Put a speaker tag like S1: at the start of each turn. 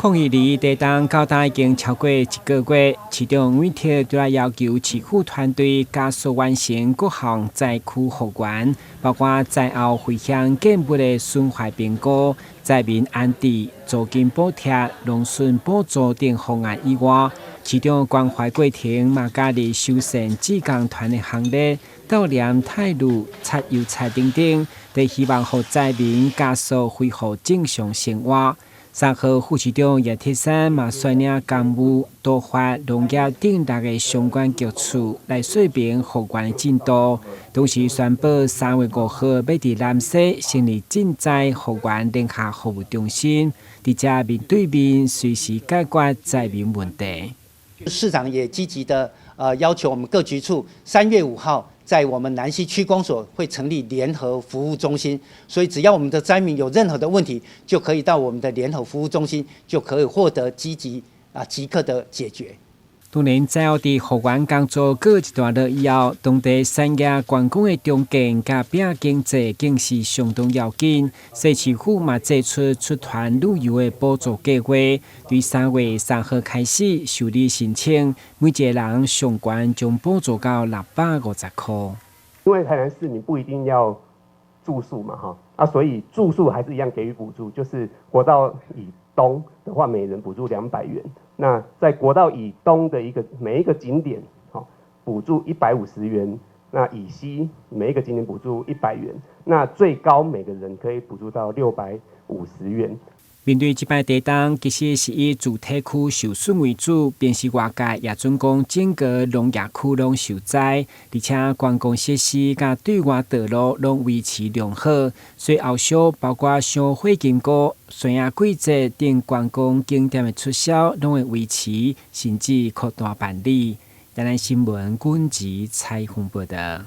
S1: 2022地動到今已經超過一個月，市長委託就來要求市府團隊加速完成各項災區復原，包括災後危險建物的損壞評估、災民安置、租金補貼、農損補助等方案以外，市長關懷過程嘛加入修繕志工團的行列，鬥黏泰路、擦油漆等等，佇希望予災民加速恢復正常生活。3號副市長葉鐵珊嘛率領工務、都發、農業等六个相關局處來說明復原的進度，同時宣布3月5號欲佇南勢成立賑災復原聯合服務中心，佇遮面對面隨時解決災民問題。
S2: 市長也積極的要求我們各局處3月5號在我們南勢區公所會成立聯合服務中心，所以只要我們的災民有任何的問題，就可以到我們的聯合服務中心，就可以獲得積極啊即刻的解決。
S1: 當然，災後佇復原工作過一段落以後，當地產業觀光的重建佮拼經濟更是相當要緊。西市府嘛祭出出團旅遊的補助計劃，對3月3號開始受理申請，每一個人上懸將補助到650塊。
S3: 因為台南市民不一定要住宿嘛，哈，啊，所以住宿還是一樣給予補助，就是國道以東的話，每人補助200元。那在國道以東的一個每一個景點，好，補助150元。那以西每一個景點補助100元。那最高每個人可以補助到650元。
S1: 面對這擺地動，其實是以住宅區受損為主，並是外界也準講整個農業區攏受災，而且觀光設施佮對外道路攏維持良好，所以後續包括像火金姑、山仔季節等觀光景點的促銷，攏會維持，甚至擴大辦理。台南新聞軍籍採訪報導。